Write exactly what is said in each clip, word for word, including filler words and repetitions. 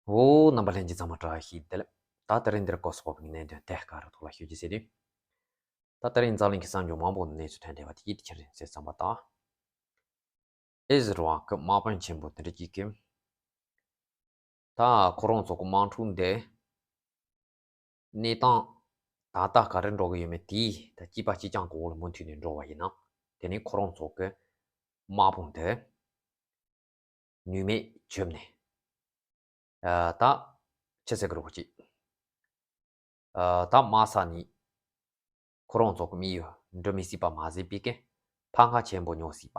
འོ། རྣམ་པ་ལྷན་རྒྱས་ཚང་མ་བཀྲ་ཤིས་བདེ་ལེགས། ད་དེ་རིང་འདིར་སྐོར་སོགས་ཀྱི་གནད་དོན་ཐད་ཀར་ཐོག་ལ་ཞུ་རྒྱུ་ཟེར་དུས། ད་དེ་རིང་འཛམ་གླིང་གི་གསར་འགྱུར་མང་པོ་ནས་གནས་ཚུལ་ཐོན་བསྡད་པ་དེ་ཡིད་ཆེས་རེད་ཟེར་བསམ་པ་དང་། ཨི་ཟི་རལ་གྱི་དམག་དཔོན་ཆེན་པོ་དེ་འདྲ་གཅིག་གིས། ད་ཁོ་རང་ཚོ་གི་དམག་འཁྲུག་འདི་གནས་སྟངས་ད་ལྟ་ག་རེ་འགྲོ་གི་ཡོད་མེད་དེ་ད་སྐྱིད་པ་སྐྱིད་རྐྱང་གི་འོག་ལ་མུ་མཐུད་ནས་འགྲོ་བ་ཡིན་ན། དེ་ནི་ཁོ་རང་ཚོ་གི་དམག་དཔུང་དེ་ནུས་མེད་བྱུང་ནས། ཨ། ད་ཅི་ཟེར་གི་རེད་གོ་ཅིག་ཨ། ད་དམག་ས་ནས་ཁོ་རང་ཚོ་གི་དམིགས་ཡུལ་འགྲུབ་མི་སྲིད་པ་མ་ཟད་པའི་གི་འཕར་ཁ་ཆེན་པོ་ཉོ་སྲིད་པ་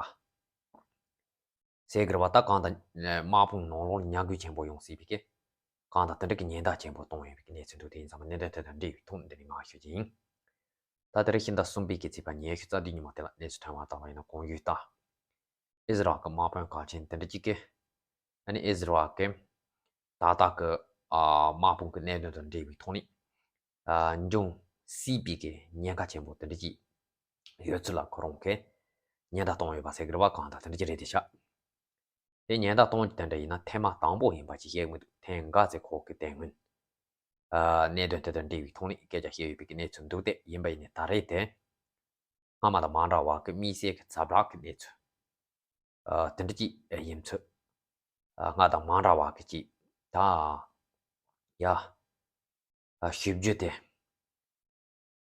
ཟེར་གི་རེད་བ། ད་གང་ལྟར་དམག་དཔུང་ནང་ལོགས་ལ་ཉམས་རྒུད་ཆེན་པོ་ཡོང་སྲིད་པའི་གི་གང་ལྟར་དེ་འདྲ་གི་ཉེན་བརྡ་ཆེན་པོ་གཏོང་ཡོད་པའི་གི་གནས་ཚུལ་འདུག་དེ་ཡིན་ཙང་གནད་དོན་དེ་དང་འབྲེལ་བའི་ཐོག་འདི་ནས་མར་ཞུ་རྒྱུ་ཡིན། ད་དེ་རིང་ཕྱི་ཟླ་གསུམ་པའི་གི་ཚེས་པ་ཉི་ཤུ་རྩ་བདུན་ཉིན་མོ་དེ་ལ་གནས་ཚུལ་ཐོན་པ་ལྟ་བ་ཡིན་ན། གོང་ཞུས་ལྟར། ཨི་ཟི་རལ་གྱི་དམག་དཔོན་གལ་ཆེན་དེ་འདྲ་གཅིག་གིས། ཨ་ནི་ཨི་ཟི་རལ་གྱི་ད་ལྟ་གི་ཨ་དམག་དཔུང་གི་གནད་དོན་དང་འབྲེལ་བའི་ཐོག་ནས། ཨ། འབྱུང་སྲིད་པའི་གི་ཉེན་ཁ་ཆེན་པོ་དེ་འདྲ་གཅིག་ཡོད་ཚུལ་ལ་ཁོ་རང་གིས་ཉེན་བརྡ་གཏོང་ཡོད་པ་ཟེར་གི་རེད་བ། གང་ལྟར་དེ་འདྲ་གཅིག་རེད་དེ་ཤག་དེ་ཉེན་བརྡ་གཏོང་རྒྱུ་དེ་འདྲ་ཡིན་ན་ཐེངས་མ་དང་པོ་ཡིན་པ་ཅིག་བཤད་མི་འདུག་ཐེངས་འགའ་ཚེ་ཁོ་གི་དེ་སྔོན། ཨ། གནད་དོན་དེ་དང་འབྲེལ་བའི་ཐོག་ནས་སྐད་ཆ་བཤད་ཡོད་པའི་གི་གནས་ཚུལ་འདུག་དེ་ཡིན་པ་ཡིན་ནའི་ད་རེས་དེ། སྔ་མ་དང་མ་འདྲ་བ་གི་དམིགས་བསལ་གྱི་ཛ་དྲག་གི་གནས་ཚུལ། ཨ། དེ་འདྲ་ཅིག་ཡིན་ཚུལ། ཨ། སྔ་དང་མ་འདྲ་བ་གི་ཅིག་ད། ཡ། ཨ། ཞིབ་འཇུག་དེ།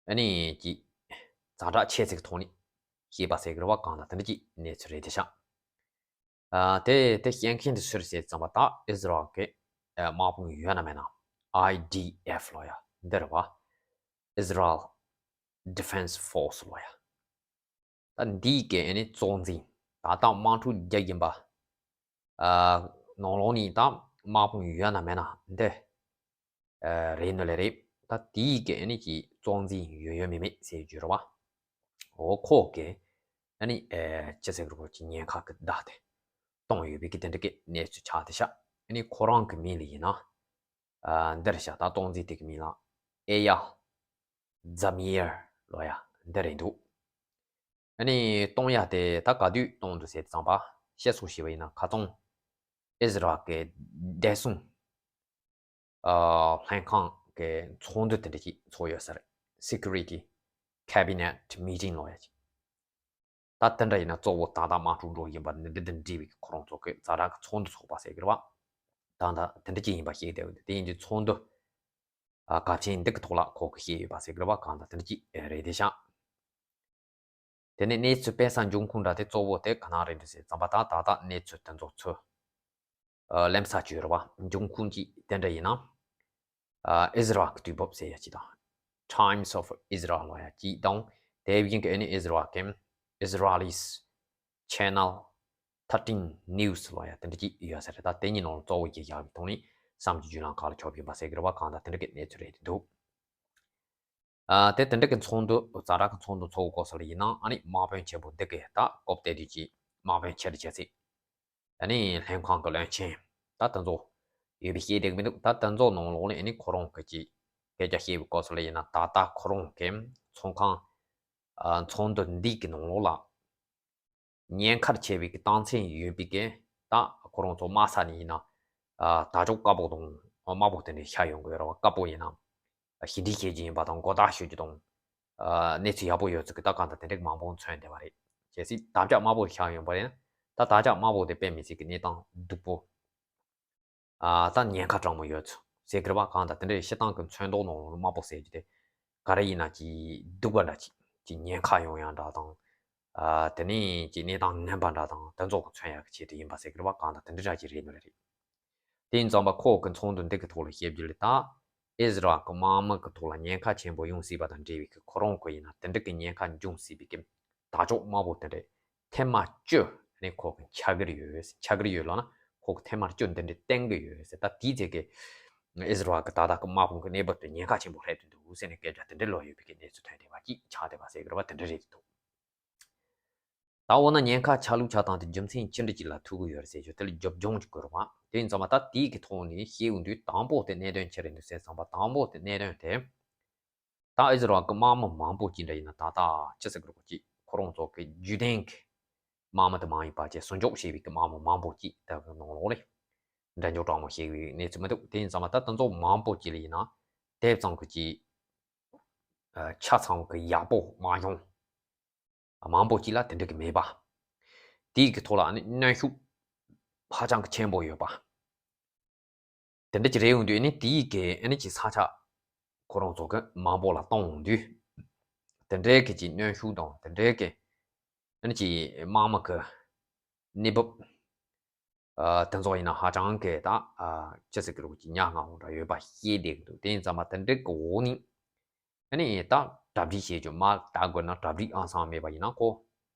ཨ་ནི་ཅིག་ཛ་དྲག་ཆེ་ཚིག་ཐོག་ནས་ཤེས་པ་ཟེར་གི་རེད་བ། གང་ལྟར་དེ་འདྲ་ཅིག་གནས་ཚུལ་རེད་དེ་ཤག་ཨ། དེ་དེ་བཤད་མཁན་དེ་སུ་རེད་ཟེར་ཙམ་པ། ད་ཨི་ཟི་རལ་གི་ཨ་དམག་དཔུང་ཡོད་ན་མེད་ན། ཨའི་ཌི་ཨེཕ་ལོ་ཡ་འདི་རེད་བ། Israel Defense Force ལོ་ཡ། ད་འདིའི་གི་ཨ་ནི་གཙོ་འཛིན། ད་ལྟ་དམག་འཁྲུག་རྒྱག་གིན་པ། ཨ། ནང་ལོགས་ནས་ད་དམག་དཔུང་ཡོད་ན་མེད་ན་འདི། ཨ། རེད་ནོ་ལེ་རེད། ད་དེའི་གི་ཨ་ནི་ཀྱི་གཙོ་འཛིན་ཡོད་ཡོད་མེད་མེད་ཟེར་རྒྱུ་རེད་བ། འོ། ཁོ་གི་ཨ་ནི། ཨ། ཅི་ཟེར་གི་རེད་གོ་ཅིག་ཉེན་ཁ་གི་བརྡ་དེ་གཏོང་ཡོད་པའི་གི་དེ་འདྲ་གི་གནས་ཚུལ་ཆགས་དེ་ཤག་ཨ་ནི་ཁོ་རང་གི་མིང་ལ་ཡིན་ན། ཨ། འདིར་ཤག་ད་གཙོ་འཛིན་དེ་གི་མིང་ལ་ཨེ་ཡ་ཛ་མི་ཡར་ལོ་ཡ་འདི་རེད་འདུག་ཨ་ནི་གཏོང་ཡ་དེ་ད་ག་དུས་གཏོང་འདུག་ཟེར་ཙམ་པ་བཤད་སོང་ཞེས་པ་ཡིན་ན། ཁ་སང་ཨི་ཟི་རལ་གི་བདེ་སྲུང་ཨ་ལྷན་ཁང་གི་ཚོགས་འདུ་དེ་འདྲ་ཅིག་ཚོགས་ཡོད་ས་རེད། Security Cabinet Meeting ལོ་ཡ་ཅིག་ད་དེ་འདྲ་ཡིན་ན་གཙོ་བོ་ད་ལྟ་དམག་འཁྲུག་འགྲོ་བཞིན་པ་འདི་འདི་འདི་འདྲ་བའི་ཁོ་རང་ཚོ་གི་ཛ་དྲག་གི་ཚོགས་འདུ་ཚོགས་པ་ཟེར་གི་རེད་བ། ད་ལྟ་དེ་འདྲ་ཅིག་ཡིན་པ་ཤེས་བསྡད་ཡོད། དེ་ཡིན་དུས་ཚོགས་འདུ་ཨ་གལ་ཆེན་འདི་གི་ཐོག་ལ་ཁོ་གི་བཤད་ཡོད་པ་ཟེར་གི་རེད་བ། གང་ལྟར་དེ་འདྲ་ཅིག་རེད་དེ་ཤག་དེ་ནས་གནས་ཚུལ་སྤེལ་ས་འབྱུང་ཁུངས་འདྲ་དེ་གཙོ་བོ་དེ་ག་ན་རེད་འདུག་ཟེར་ཙམ་པ། ད་ད་ལྟ་གནས་ཚུལ་དེ་ཚོ་ཚུར་ཨ་གླེང་ས་བྱོས་རེད་བ། འབྱུང་ཁུངས་ཅིག་དེ་འདྲ་ཡིན་ན། ཨ་ཨི་ཟི་རལ་གྱི་དུས་བབ་ཟེར་ཡ་ཅིག་དང་། Times of Israel ལོ་ཡ་ཅིག་དང་། དེ་བཞིན་གྱི་ཨ་ནི་ཨི་ཟི་རལ་གྱི་Israelis Channel thirteen News ལོ་ཡ་དེ་འདྲ་ཅིག་ཡོད་ས་རེད། ད་དེ་གཉིས་ནང་ལ་གཙོ་བོ་གཅིག་བཞག་པའི་ཐོག་ནས་བསམ་གྱི་བརྗོད་ལམ་ཁག་ལ་ཁྱབ་ཡོད་པ་ཟེར་གི་རེད་བ། གང་ལྟར་དེ་འདྲ་གི་གནས་ཚུལ་རེད་འདུག་ཨ་དེ་དེ་འདྲ་གི་ཚོགས་འདུ་ཛ་དྲག་གི་ཚོགས་འདུ་ཚོགས་སྐོར་སོགས་ལ་ཡིན་ན། ཨ་ནི་དམག་དཔོན་ཆེན་པོ་འདི་གི་ད་སྐབས་དེ་དུས་ཀྱི་དམག་དཔོན་ཆེ་རུ་ཆེ་ཚིག་ཨ་ནི་ལྷན་ཁང་གི་བློན་ཆེན་ད་དེ་ཚོ་ཡོད་པའི་ཤེས་བསྡད་ཀྱི་མི་འདུག་ད་དེ་ཚོ་ནང་ལོགས་ལ་ཨ་ནི་ཁོ་རང་གི་ཅིག་སྐད་ཆ་བཤད་པའི་སྐོར་སོགས་ལ་ཡིན་ན། ད་ལྟ་ཁོ་རང་གི་ཚོང་ཁང་ཨ་ཚོགས་འདུ་འདི་གི་ནང་ལོགས་ལ་ཉེན་ཁ་ཆེ་བའི་གི་རྟགས་མཚན་ཡོད་པའི་གི་ད་ཁོ་རང་ཚོ་དམག་ས་ནས་ཡིན་ན་ཨ་དར་ལྕོག་དཀར་པོ་དང་དམར་པོ་དེ་འདྲ་ཤར་ཡོང་གི་ཡོད་རེད་བ། དཀར་པོ་ཡིན་ན་ཞི་འགྲིག་བྱེད་ཀྱི་ཡིན་པ་དང་མགོ་བཏགས་ཞུ་རྒྱུ་དང་། ཨ་གནས་ཚུལ་ཡག་པོ་ཡོད་ཚུལ་གྱི་ད་གང་ལྟར་དེ་འདྲ་མང་པོ་མཚོན་བསྡད་པ་རེད། གལ་སྲིད་དར་ལྕོག་དམར་པོ་ཤར་ཡོང་པ་རེད་ན། ད་དར་ལྕོག་དམར་པོ་དེ་དཔེ་མི་སྲིད་ཀྱི་གནས་སྟངས་སྡུག་པོ། ཨ་ད་ཉེན་ཁ་དྲང་མོ་ཡོད་ཚུལ་ཟེར་གི་རེད་བ། གང་ལྟར་དེ་འདྲའི་སྤྱིར་བཏང་གི་མཚོན་རྟགས་ནང་ལོགས་དམར་པོ་ཟེར་རྒྱུ་དེ་ག་རེ་ཡིན་ན་ཅིག་སྡུག་པ་འདྲ་ཅིག་ཅིག་ཉེན་ཁ་ཡོང་ཡ་འདྲ་དང་། ཨ་དེ་ནས་ཅིག་གནས་སྟངས་ངན་པ་འདྲ་དང་དེ་ཚོ་གི་མཚོན་ཡག་གི་ཆེད་དུ་ཡིན་པ་ཟེར་གི་རེད་བ། གང་ལྟར་དེ་འདྲ་འདྲ་ཅིག་རེད་ནི་རེད། དེ་ཡིན་ཙང་པ་ཁོ་གི་ཚོགས་འདུ་འདི་གི་ཐོག་ལ་བཤད་རྒྱུ་ལ། ད་ཨི་ཟི་རལ་གི་དམག་མི་གི་ཐོག་ལ་ཉེན་ཁ་ཆེན་པོ་ཡོང་སྲིད་པ་དང་འབྲེལ་བའི་གི་ཁོ་རང་གི་ཡིན་ན་དེ་འདྲ་གི་ཉེན་ཁ་འབྱུང་སྲིད་པའི་གི་དར་ལྕོག་དམར་པོ་དེ་འདྲ་ཐེངས་མ་བཅུ་ནས་ཁོ་གི་འཆར་གི་རེད་ཡོད། འཆར་གི་རེད་ཡོད་ལབ་ན་ཁོ་གི་ཐེངས་མ་བཅུ་འདི་འདྲ་བསྟན་གི་ཡོད་ཟེར། ད་དེའི་ཚེ་གི་ཨི་ཟི་རལ་གི་ད་ལྟ་གི་དམག་དཔུང་གི་གནས་བབ་དེ་ཉེན་ཁ་ཆེན་པོ་སླེབས་ཀྱི་འདུག་ཟེར་ནས་སྐད་ཆ་དེ་འདྲ་ལོག་ཡོད་པའི་གི་གནས་ཚུལ་ཐོན་བསྡད་པ་ཅིག་ཆགས་བསྡད་པ་ཟེར་གི་རེད་བ། དེ་འདྲ་རེད་འདུག་ད་འོ་ན་ཉེན་ཁ་ཆ་ལུགས་ཆགས་སྟངས་དེ་རྒྱུ་མཚན་ཅི་འདྲ་ཅིག་ལ་ཐུག་གི་ཡོད་རེད་ཟེར་རྒྱུ་དེ་ལ་རྒྱབ་ལྗོངས་ཅིག་དགོས་རེད་བ། དེ་ཡིན་ཙང་མ་ད་དེའི་གི་ཐོག་ནས་བཤད་ཡོང་དུས་དང་པོ་དེ་གནད་དོན་ཅི་རེད་འདུག་ཟེར་ཙང་པ། དང་པོ་དེ་གནད་དོན་དེ་ད་ཨི་ཟི་རལ་གི་དམག་མི་མང་པོ་ཅིག་འདྲ་ཡིན་ན། ད་ལྟ་ཅི་ཟེར་དགོས་རེད་གོ་ཅིག་ཁོ་རང་ཚོ་གི་རྒྱུད་ལྡན་གི་དམག་མི་དེ་མ་ཡིན་པ་ཅིག་ཟུར་འཇོག་བྱས་པའི་གི་དམག་མི་མང་པོ་ཅིག་ད་གི་ནང་ལོགས་ལ་ འདྲ་འཇོག་དྲང་མོ་བྱེད་པའི་གནས་ཚུལ་མི་འདུག་དེ་ཡིན་ཙང་མ་ད་དེ་ཚོ་མང་པོ་ཅིག་ལ་ཡིན་ན་དེབ་ཚང་གི་ཅིག་ཆ་ཚང་གི་ཡག་པོ་མ་ཡོང་། མང་པོ་ཅིག་ལ་དེ་འདྲ་གི་མེད་པ། དེའི་གི་ཐོག་ལ་ཨ་ནི་གནོན་ཤུགས་ཧ་ཅང་གི་ཆེན་པོ་ཡོད་པ། དེ་འདྲ་ཅིག་རེད་ཡོང་དུས་ཨ་ནི་དེའི་གི་ཨ་ནི་ཅིག་ས་ཆ་ཁོ་རང་ཚོ་གི་མང་པོ་ལ་གཏོང་ཡོང་དུས། དེ་འདྲའི་གི་ཅིག་གནོན་ཤུགས་དང་དེ་འདྲའི་གི་ཨ་ནི་ཅིག་དམག་མི་གི་གནས་བབ། ཨ་དེ་ཚོ་ཡིན་ན་ཧ་ཅང་གི་ད་ཨ་ཅི་ཟེར་གི་རུ་ཅིག་ཉག་ང་འོང་འདྲ་ཡོད་པ་ཤེས་བསྡད་གི་འདུག་དེ་ཡིན་ཙང་མ་དེ་འདྲའི་གི་འོག་ནས་ཨ་ནི་ད་གྲ་སྒྲིག་བྱེད་རྒྱུ་མ་ད་དགོས་ན་གྲ་སྒྲིག་ཨང་སང་མེད་པ་ཡིན་ན་ཁོ་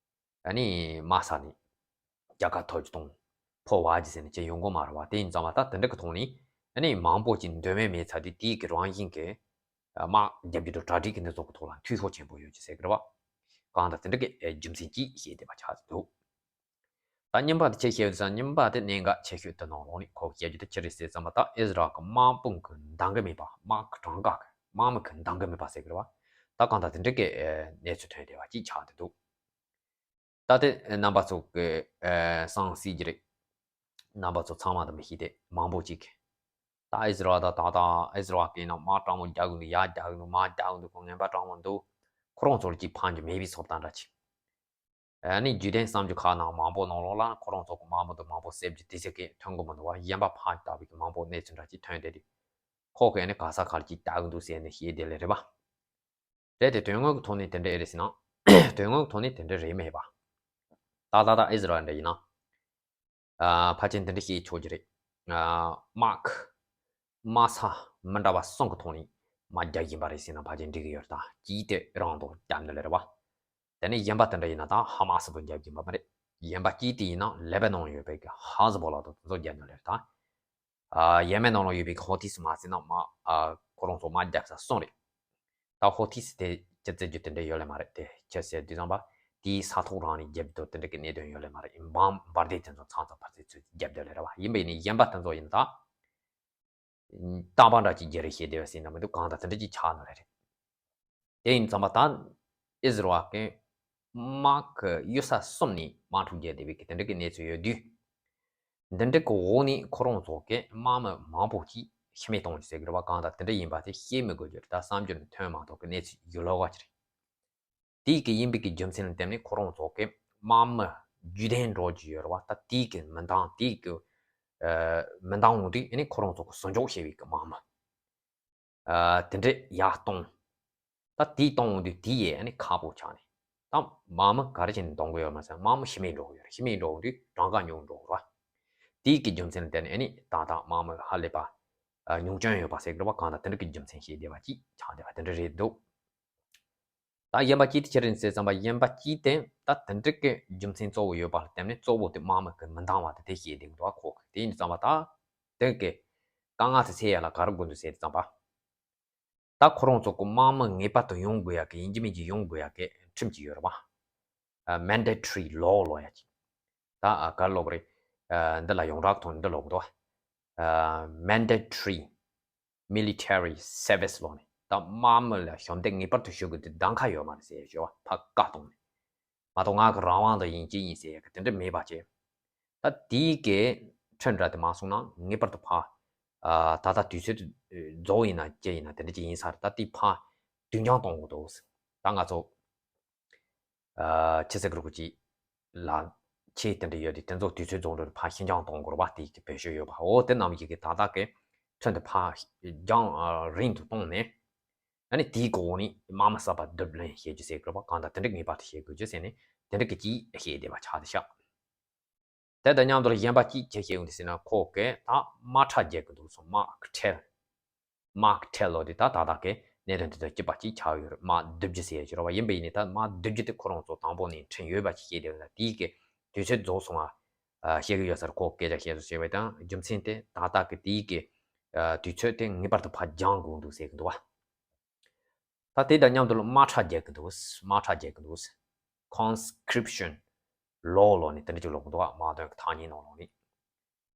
ཨ་ནི་དམག་ས་ནས་རྒྱལ་ཁ་ཐོབ་རྒྱུ་དང་ཕོ་བ་རྒྱུ་ཟེར་ནས་ཅི་ཡོང་གི་མ་རེད་བ། དེ་ཡིན་ཙང་མ་ད་དེ་འདྲ་གི་ཐོག་ནས་ཨ་ནི་མང་པོ་ཅིག་འདོད་མེད་མེད་ཚར་དུས་དེའི་གི་རང་བཞིན་གི་དམག་རྒྱབ་རྒྱུ་དང་གྲ་སྒྲིག་གི་འདི་ཚོ་གི་ཐོག་ལ་འཐུས་ཤོར་ཆེན་པོ་ཡོད་རྒྱུ་ཟེར་གི་རེད་བ། གང་ལྟར་དེ་འདྲ་གི་རྒྱུ་མཚན་ཅིག་བཤད་བསྡད་པ་ཆགས་འདུག་ད་རྙིང་པ་དེ་ཆེ་ཤོས་དང་རྙིང་པ་དེ་གནད་འགག་ཆེ་ཤོས་དེ་ནང་ལོགས་ནས་ཁོ་བཤད་རྒྱུ་དེ་ཅི་རེད་ཟེར་ཙམ་པ་ད་ཨིས་ར་གི་དམག་དཔུང་གི་འདང་གི་མེད་པ། དམག་གི་གྲངས་ཀ་གི་དམག་མི་གི་འདང་གི་མེད་པ་ཟེར་གི་རེད་བ། ད་གང་ལྟར་དེ་འདྲ་གི་གནས་ཚུལ་ཐོན་བསྡད་པ་ཅིག་ཆགས་བསྡད་འདུག་ད་དེ་རྣམ་པ་ཚོ་གི་ཨ་གསང་སྲིད་ཀྱི་རེད། རྣམ་པ་ཚོ་ཚང་མ་དང་མི་ཤེས་ཏེ་མང་པོ་ཅིག་ད་ཨིས་ར་ད་ད་ད་ཨིས་ར་གི་ནང་དམག་དྲང་མོ་རྒྱག་གི་འདུག་ཡར་རྒྱག་གི་འདུག་མར་རྒྱག་གི་འདུག་ཁོ་ངན་པ་དྲང་མོ་འདུག་ཁོ་རང་ཚོར་ཅིག་ཕན་གྱི་མེད་པའི་བཟོ་ལྟ་འདྲ་ཅིག་ཨ་ནི་རྒྱུད་ལྡན་བསམ་རྒྱུ་ཁག་ནང་མང་པོ་ནང་ལོགས་ལ་ཁོ་རང་ཚོ་གི་དམག་མི་དང་མང་པོ་བསད་རྒྱུ་དེ་ཚོ་གི་ཐོན་གི་མི་འདུག་བ། གཞན་པ་ཕར་ལྟ་བུའི་གི་མང་པོ་གནས་ཚུལ་འདྲ་ཅིག་ཐོན་བསྡད་དུས། ཁོ་གི་ཨ་ནི་ག་ས་ག་ལ་ཅིག་ལྟ་གི་འདུག་ཟེར་ནས་བཤད་བསྡད་ལེ་རེད་པ། རེད་དེ་དོན་དངོས་ཀྱི་ཐོག་ནས་དེ་འདྲ་ཨེ་རེད་ཟེར་ན། དོན་དངོས་ཀྱི་ཐོག་ནས་དེ་འདྲ་རེད་མེད་པ། ད་ད་ད་ཨིས་ར་ཨེལ་འདྲ་ཡིན་ན། ཨ་ཕལ་ཆེར་འདི་འདྲ་བཤད་ཆོག་གི་རེད། ཨ་དམག་དམག་ས་མི་འདྲ་བ་གསུམ་གྱི་ཐོག་ནས་དམག་རྒྱག་བཞིན་པ་རེད་ཟེར་ན་ཕལ་ཆེར་འགྲིག་གི་ཡོད་རེད། ད་གཅིག་དེ་རང་དང་རྒྱབ་ནས་ལེ་རེད་བ། དེ་ནས་གཞན་པ་དེ་འདྲ་ཡིན་ན་ད་ཧ་མ་སི་དང་རྒྱབ་བཞིན་པ་མ་རེད། གཞན་པ་གཅིག་དེ་ཡིན་ན་ལེ་བྷ་ནོན་ཡོད་པའི་གི་ཧ་ཟི་བྷོ་ལ་དང་དེ་ཚོ་རྒྱབ་ནས་ལེ་རེད་ད། ཨ་ཡེ་མེན་ནང་ལ་ཡོད་པའི་ཧོ་ཐི་སི་མ་ཟེར་ན་མ་ཨ་ཁོ་རང་ཚོ་དམག་རྒྱབ་ས་གསུམ་རེད། ད་ཧོ་ཐི་སི་དེ་ཅི་རྩེད་རྒྱུ་དེ་འདྲ་ཡོད་ལེ་མ་རེད། དེ་ཁྱེད་ཟེར་དུས་ཙམ་པ་དེའི་ས་ཐོག་རང་ནས་རྒྱབ་རྒྱུ་དེ་འདྲ་གི་གནད་དོན་ཡོད་ལེ་མ་རེད། འབར་འབར་མདེལ་དེ་ཚོ་ཚང་ཚང་ཕར་ཚུར་ཚུར་རྒྱབ་རྒྱུ་ལེ་རེད་བ། ཡིན་པ་ཡིན་ནའི་གཞན་པ་དེ་ཚོ་ཡིན་ད། རྟག་པ་འདྲ་ཅིག་རྒྱུ་རེད་ཤེས་བདེ་བ་ཟེར་ན་མི་འདུག་གང་ལྟར་དེ་འདྲ་ཅིག་ཆགས་ནི་རེད། དེ་ཡིན་ཙམ་པ་ད་ཨིས་ར་ཨེལ་གི་དམག་གི་གཡུལ་ས་གསུམ་ནས་དམག་འཁྲུག་རྒྱག་བསྡད་པའི་གི་དེ་འདྲ་གི་གནས་ཚུལ་ཡོད་དུས། འདི་འདྲ་གི་འོག་ནས་ཁོ་རང་ཚོ་གི་དམག་མི་མང་པོ་ཞིག་ཤི་རྨས་གཏོང་རྒྱུ་ཟེར་གི་རེད་བ། གང་ལྟར་དེ་འདྲ་ཡིན་པ་དེ་བཤད་མི་དགོས་རྒྱུ་རེད། ད་བསམ་རྒྱུ་ནི་ཐོན་མ་ཐུབ་གི་གནས་ཚུལ་ཡོད་ལོ་བ་ཅིག་རེད། དེའི་གི་ཡིན་པའི་གི་རྒྱུ་མཚན་ལ་བརྟེན་ནས་ཁོ་རང་ཚོ་གི་དམག་མི་རྒྱུད་ལྡན་འགྲོ་རྒྱུ་ཡོད་རེད་བ། ད་དེའི་གི་མི་འདང་དེའི་གི་ཨ་མི་འདང་འོང་དུས་ཨ་ནི་ཁོ་རང་ཚོ་གི་ཟུར་འཇོག་བྱས་པའི་གི་དམག་མི། ཨ་དེ་འདྲས་ཡར་གཏོང་། ད་དེའི་གཏོང་འོང་དུས་དེའི་ཡས་ཨ་ནི་ཁག་པོ་ཆགས་ནས། ད་དམག་མི་ག་རེ་བྱས་ནས་གཏོང་གི་ཡོད་མ་ཟད་དམག་མི་ཤི་རྨས་འགྲོ་གི་ཡོད་རེད། ཤི་རྨས་འགྲོ་འོང་དུས་གྲངས་ཀ་ཉུང་འགྲོ་གི་རེད་བ། དེའི་གི་རྒྱུ་མཚན་ལ་བརྟེན་ནས་ཨ་ནི་ད་ལྟ་དམག་མི་ཧ་ལས་པ་ཨ་ཉུང་སྐྱོན་ཡོད་པ་ཟེར་གི་རེད་བ། གང་ལྟར་དེ་འདྲ་གི་རྒྱུ་མཚན་ཤེས་བདེ་བ་ཅིག་ཆགས་བདེ་བ་དེ་འདྲ་རེད་འདུག་ད་གཞན་པ་གཅིག་དེ་ཅི་རེད་ཟེར་ཙམ་པ་གཞན་པ་གཅིག་དེ་ད་དེ་འདྲ་གི་རྒྱུ་མཚན་གཙོ་བོ་ཡོད་པ་ལ་བརྟེན་ནས་གཙོ་བོ་དེ་དམག་མི་གི་མི་འདང་བ་དེ་དེ་ཤེས་བདེ་གི་འདུག་བ། ཁོ་གི་དེ་ཡིན་ཙམ་པ་ད་དེ་གི་དཀའ་ངལ་དེ་སེལ་ཡ་ལ་ག་རེ་དགོས་འདུག་ཟེར་ཙམ་པ། ད་ཁོ་རང་ཚོ་གི་དམག་མི་ངེས་པར་དུ་ཡོང་དགོས་ཡ་གི་ཡིན་གཅིག་མིན་གཅིག་ཡོང་དགོས་ཡ་གི་ཁྲིམས་ཅིག་ཡོད་རེད་བ། ཨ་mandatory law ལབ་ཡ་ཅིག་ད་ཨ་ག་རེ་ལབ་དགོས་རེད། ཨ་འདི་ལ་ཡོངས་གྲགས་ཐོག་ནས་འདི་ལབ་དགོས་འདུག་བ། ཨ་mandatory military service ལབ་ནས་ད་དམག་མི་ལ་ཞབས་འདེགས་ངེས་པར་དུ་ཞུ་དགོས་དེ་གདམ་ཁ་ཡོད་མ་རེད་ཟེར་ཡ་ཅིག་ཡོད་བ། ཕར་བཀའ་གཏོང་ནས། མ་གཏོགས་ང་གི་རང་དབང་དུ་ཡིན་གཅིག་ཡིན་ཟེར་ཡ་གི་དེ་འདྲ་མེད་པ་བྱས། ད་དེའི་གི་ཁྲིམས་འདྲ་དེ་མ་སྲུང་ན་ངེས་པར་དུ་ཕར་ཨ་ད་ལྟ་དུས་ཚོད་རྫོགས་ཡིན་ན་ཅི་ཡིན་ན་དེ་འདྲ་ཅིག་ཡིན་ས་རེད། ད་དེ་ཕར་དུས་འགྱངས་གཏོང་དགོས་འདུག་ད་ང་ཚོ་ཨ་ཕྱི་ཚེས་དགུ་གི་ལ་ཆེད་དེ་འདྲ་ཡོད་དེ་དེ་ཚོ་དུས་ཚོད་རྫོགས་འགྲོ་ཕར་ཕྱིར་འགྱངས་གཏོང་དགོས་རེད་བ། དེའི་གི་བེད་སྤྱོད་ཡོད་པ། འོ་དེ་རྣམས་ཀྱི་གི་ད་ལྟ་གི་ཁྲིམས་དེ་ཕར་འགྱངས་ཨ་རིང་དུ་བཏང་ནས། ཨ་ནི་དེའི་གོང་ནས་དམག་མི་གསར་པ་བསྡུ་ལེན་བྱེད་རྒྱུ་ཟེར་དགོས་པ། གང་ལྟར་དེ་འདྲ་ངེས་པར་དུ་བྱེད་དགོས་རྒྱུ་ཟེར་ནས་དེ་འདྲ་གི་ཅིག་བཤད་བསྡད་པ་ཆགས་བསྡད་ཤག་དེ་དང་མཉམ་དུ་ལ་གཞན་པ་གཅིག་ཅིག་བཤད་ཡོང་དུས་ཟེར་ན་ཁོ་གིས་ད་དམག་ཁྲལ་རྒྱག་གི་འདུག་སོང་། དམག་ཁྲལ། དམག་ཁྲལ་ལོ་དེ་ད་ད་ལྟ་གི་གནད་དོན་དེ་དང་གཅིག་པ་གཅིག་ཆགས་ཡོད་རེད། དམག་བསྡུ་རྒྱུ་ཟེར་ཡ་ཅིག་རེད་བ། ཡིན་པ་ཡིན་ནའི་ད་དམག་བསྡུ་རྒྱུ་དེ་ཁོ་རང་ཚོ་དང་པོ་ནས་ཁྲིམས་ཡོད་པ་ཅིག་བཤད་བསྡད་ཡོད་ན་དེའི་གི་དུས་ཚོད་རྫོགས་སོང་ང་བཤད་གི་ཡོད་ས་རེད། ཁོ་སྐད་ཆ་བཤད་སོང་བྱས་པ་དང་རྒྱུ་མཚན་དེ་ད་ལྟ་གི་དེའི་གི་དུས་ཚོད་དེ་ངེས་པར་དུ་ཕར་འགྱངས་དགོས་འདུག་ཟེར་གི་འདུག་བ། ད་དེ་དང་མཉམ་དུ་ལ་དམག་ཁྲལ་རྒྱག་གི་འདུག་དམག་ཁྲལ་རྒྱག་གི་འདུག Conscription law ལོ་ནི་དེ་འདྲ་ཅིག་ལོག་གི་འདུག་དམག་དོན་གྱི་ཐག་ཉེ་ནང་ལོགས་ནི།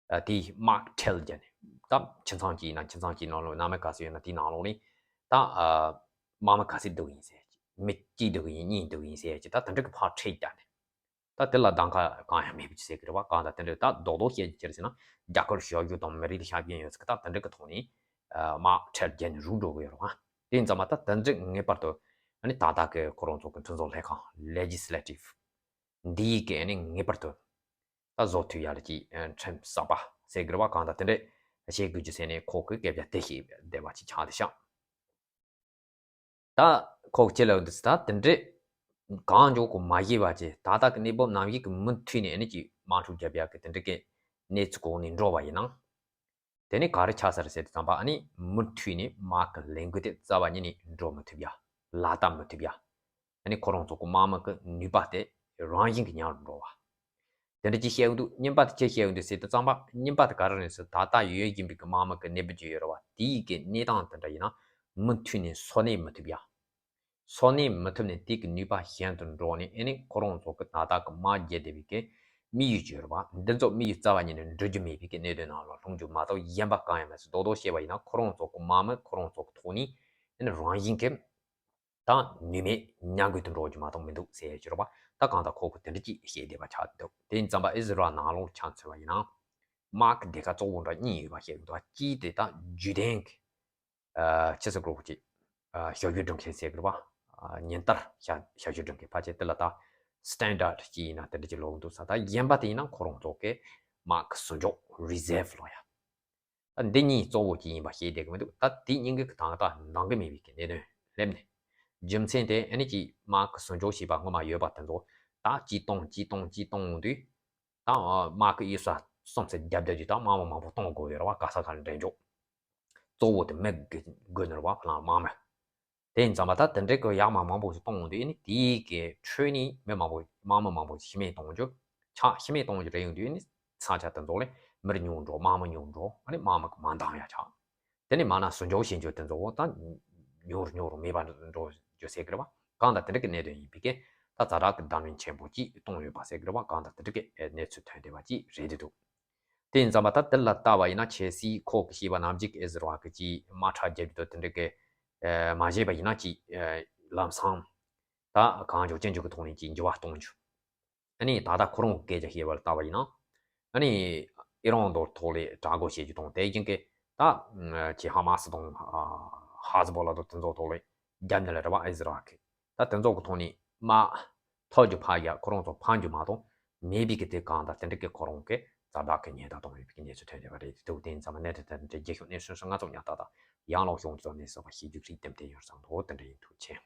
ཨ་དེ་དམག་ཁྲལ་རྒྱག་ནི། ད་ཁྱིམ་ཚང་གཅིག་ཡིན་ན་ཁྱིམ་ཚང་གཅིག་ནང་ལོགས་མནའ་མ་ག་ཚོད་ཡོད་ན་དེའི་ནང་ལོགས་ནི། ད་ཨ་དམག་མི་ག་ཚོད་འདུག་ཡིན་ཟེར་གྱི། མི་གཅིག་འདུག་ཡིན་གཉིས་འདུག་ཡིན་ཟེར་གྱི་ད་དེ་འདྲ་གི་ཕར་ཁྲལ་རྒྱག་ནི། ད་དེ་ལ་གདམ་ག་གང་ཡང་མེད་པ་ཅིག་ཟེར་གི་རེད་བ། གང་ལྟར་དེ་འདྲ་ད་རྡོག་རྡོག་བཤད་ཀྱི་ཕྱིར་ཟེར་ན་རྒྱ་གར་ཞབས་ཞུ་དང་མི་རིགས་ལ་ཤ་ཞེན་ཡོད་ཚད་ཀྱི་ད་དེ་འདྲ་གི་ཐོག་ནས་དམག་ཁྲལ་བརྒྱབ་ནས་རུལ་འགྲོ་གི་ཡོད་རེད་བ། དེ་ཡིན་ཙང་མ་ད་དེ་འདྲ་ངེས་པར་དུ་ཨ་ནི་ད་ལྟ་གི་ཁོ་རང་ཚོ་གི་མཐུན་ཚོགས་ལྷན་ཁང་Legislative འདི་ཡི་གི་ཨ་ནི་ངེས་པར་དུ་ད་བཟོ་ཐུབ་ཡ་ལ་ཅིག་ཁྲིམས་གསར་པ་ཟེར་གི་རེད་བ། གང་ལྟར་དེ་འདྲ་བྱེད་དགོས་རྒྱུ་ཟེར་ནས་ཁོ་གི་སྐད་ཆ་དེ་བཤད་བསྡད་པ་ཅིག་ཆགས་བསྡད་ཤག་ད་ཁོ་ཁྱེད་ལ་འདི་ད་དེ་འདྲས་གང་མགྱོགས་གོ་མ་ཤེས་པ་ཅེ་ད་ལྟ་གི་གནས་བབ་ནང་བཞིན་གི་མུ་མཐུད་ནས་ཨ་ནི་ཅིག་དམག་འཁྲུག་རྒྱབ་ཡག་གི་དེ་འདྲས་གི་གནས་ཚུལ་གོ་ནས་འགྲོ་བ་ཡིན་ན། དེ་ནི་ག་རེ་ཆགས་ས་རེད་ཟེར་དུས་ཙམ་པ་ཨ་ནི་མུ་མཐུད་ནས་དམག་གི་ལས་འགུལ་དེ་རྩ་བ་ཉིད་ནས་འགྲོ་མི་ཐུབ་ཡ། ལག་བསྟར་མི་ཐུབ་ཡ། ཨ་ནི་ཁོ་རང་ཚོ་གི་དམག་མི་གི་ནུས་པ་དེ་རང་བཞིན་གྱི་ཉམས་རུ་འགྲོ་བ། དེ་འདྲ་ཅིག་བཤད་ཡོང་དུས་རྙིང་པ་དེ་ཅི་བཤད་ཡོང་དུས་ཟེར་དུས་ཙམ་པ་རྙིང་པ་དེ་ག་རེ་རེད་ཟེར་ད་ལྟ་ཡོད་བཞིན་པའི་གི་དམག་མི་གི་གནས་བབ་ཅིག་ཡོད་རེད་བ། དེའི་གི་གནས་སྟངས་དེ་འདྲ་ཡིན་ན་མུ་མཐུད་ནས་འཚོ་གནས་མི་ཐུབ་ཡ། འཚོ་གནས་མི་ཐུབ་ནས་དེ་གི་ནུས་པ་ཞན་དུ་འགྲོ་ནས་ཨ་ནི་ཁོ་རང་ཚོ་གི་ད་ལྟ་གི་དམག་རྒྱག་བསྡད་པའི་གི་དམིགས་ཡུལ་ཅིག་ཡོད་རེད་བ། འདི་ཚོ་དམིགས་ཡུལ་རྩ་བ་ཉིད་ནས་འགྲུབ་རྒྱུ་མེད་པའི་གི་གནད་དོན་ནང་ལ་ལྷུང་རྒྱུ་མ་གཏོགས་གཞན་པ་གང་ཡང་མེད་ཟེར་རྡོག་རྡོག་བཤད་པ་ཡིན་ན་ཁོ་རང་ཚོ་གི་དམག་མི་ཁོ་རང་ཚོ་གི་ཐོག་ནས་ཨ་ནི་རང་བཞིན་གི་ད་ནུས་མེད་ཉམས་རྒུད་དུ་འགྲོ་རྒྱུ་མ་གཏོགས་མི་འདུག་ཟེར་གྱི་རེད་བ། ད་གང་ལྟར་ཁོ་གི་དེ་འདྲ་ཅིག་བཤད་བསྡད་པ་ཆགས་འདུག་དེ་ཡིན་ཙམ་པ་ཨི་ཟི་རལ་ནང་ལོགས་ཆ་མཚོན་པ་ཡིན་ན། དམག་གི་སྡེ་ཁག་གཙོ་བོ་འདྲ་གཉིས་ཡོད་པ་བཤད་ཀྱི་འདུག་གཅིག་དེ་ད་བརྒྱུད་ལྡན་གྱི་ཨ་ཕྱི་སྲིད་ལྐོག་གི་ཨ་ཞབས་ཞུ་སྒྲུབ་མཁན་ཟེར་གྱི་རེད་བ། ཨ་ཉིན་ལྟར་ཞབས་ཞབས་ཞུ་སྒྲུབ་མཁན་ཕལ་ཆེར་དེ་ལ་ད་Standard ཅིག་ཡིན་ན་དེ་འདྲ་ཅིག་ལོག་འདུག་ས། ད་གཞན་པ་དེ་ཡིན་ན་ཁོ་རང་ཚོ་གི་དམག་གི་ཟུར་འཇོག་Reserve ལོ་ཡ། ད་འདི་གཉིས་གཙོ་བོ་གཅིག་ཡིན་པ་ཤེས་བསྡད་ཀྱི་མི་འདུག་ད་དེ་གཉིས་ཀྱི་ད་ལྟ་འདང་གི་མེད་པའི་གི་གནད་དོན་སླེབས་ནས། རྒྱུ་མཚན་དེ་ཨ་ནི་ཅིག་དམག་གི་ཟུར་འཇོག་བྱས་པ་སྔོན་མ་ཡོད་པ་དེ་ཚོ་ད་ཅིག་གཏོང་ཅིག་གཏོང་ཅིག་གཏོང་འོང་དུས། ད་དམག་གི་གཡུལ་ས་གསུམ་ཚེ་རྒྱབ་རྒྱབ་ཀྱི་ད་དམག་མི་མང་པོ་གཏོང་དགོས་ཡོད་རེད་བ། ག་ས་ག་འདྲེན་འཇོག་གཙོ་བོ་དེ་མི་དགོས་ནི་རེད་བ། ཕ་ལང་དམག་མི། དེ་ཡིན་ཙང་མ་ད་དེ་འདྲའི་གི་ཡག་མ་མང་པོ་ཞིག་གཏོང་འོང་དུས་ཨ་ནི་དེའི་གི་ཁྲོད་ནས་མི་མང་པོ་དམག་མི་མང་པོ་ཞིག་ཤི་རྨས་གཏོང་རྒྱུ། ཆགས་ཤི་རྨས་གཏོང་རྒྱུ་རེད་ཡོང་དུས་ཨ་ནི་ས་ཆ་དེ་ཚོ་ལས་མི་ཉུང་འགྲོ། དམག་མི་ཉུང་འགྲོ། ཨ་ནི་དམག་མི་གི་མ་འདང་ཡ་ཆགས། དེ་ནས་མ་ན་ཟུར་འཇོག་བྱེད་རྒྱུ་དེ་ཚོ་ད་ཉུང་རུ་ཉུང་རུ་མེད་པ་འགྲོ་རྒྱུ་ཟེར་གི་རེད་བ། གང་ལྟར་དེ་འདྲ་གི་གནད་དོན་ཡིན་པའི་གི་ད་ཛ་དྲག་གི་བརྡ་ལན་ཆེན་པོ་ཅིག་གཏོང་ཡོད་པ་ཟེར་གི་རེད་བ། གང་ལྟར་དེ་འདྲ་གི་གནས་ཚུལ་ཐོན་བསྡད་པ་ཅིག་རེད་འདུག་དེ་ཡིན་ཙང་མ་ད་དེ་ལ་ལྟ་བ་ཡིན་ན་ཆེ་སི་ཁོག་གི་ཤེས་པ་ནམ་ཅིག་ཨེ་ཟེར་བ་གི་ཅིག་དམག་ཁྲལ་རྒྱབ་རྒྱུ་དེ་འདྲ་གི་མ་བྱས་པ་ཡིན་ན་ཅིག་ལམ་སང་ད་གང་མགྱོགས་ཅི་མགྱོགས་གི་ཐོག་ནས་ཅིག་འགྱུར་བ་གཏོང་རྒྱུ། ཨ་ནི་ད་ལྟ་ཁོ་རང་གི་སྐད་ཆ་བཤད་པ་ལ་ལྟ་བ་ཡིན་ན། ཨ་ནི་ཨི་རན་དོ་ཐོག་ལས་དྲག་རྒོལ་བྱེད་རྒྱུ་དང་དེ་བཞིན་གི་ད་ཁྱེད་ཧ་མ་སི་དང་ཧ་ཟི་བོ་ལ་དོ་དེ་ཚོ་ཐོག་ལས་རྒྱབ་ནས་ལ་རེ་བ་ཨི་ཟི་རལ་གི་ད་དེ་ཚོ་གི་ཐོག་ནས་དམག་ཐོབ་རྒྱུ་ཕར་ཡ་ཁོ་རང་ཚོ་ཕམ་རྒྱུ་མ་གཏོགས་མེད་པའི་གི་དེ་གང་ལྟར་དེ་འདྲ་གི་ཁོ་རང་གི་ཛ་དྲག་གི་ཉེན་བརྡ་གཏོང་ཡོད་པའི་གི་གནས་ཚུལ་ཐོན་བསྡད་པ་རེད། དེ་དུས་དེ་ཡིན་ཙང་མ་གནས་དེ་དེ་འདྲ་རྒྱལ་ཤོག་གནས་སོན་སོན་ང་ཚོ་ཉག་ཏག་ཏག་ཡང་ལོག་ཤོང་དུ་ཚོ་གནས་སོ་བ་ཤེས་རྒྱུ་ཁྲིད་དེམ་དེ་ཡོད་ཙང་དོ་དེ་འདྲ་ཡིན་ཐུགས་ཆེ།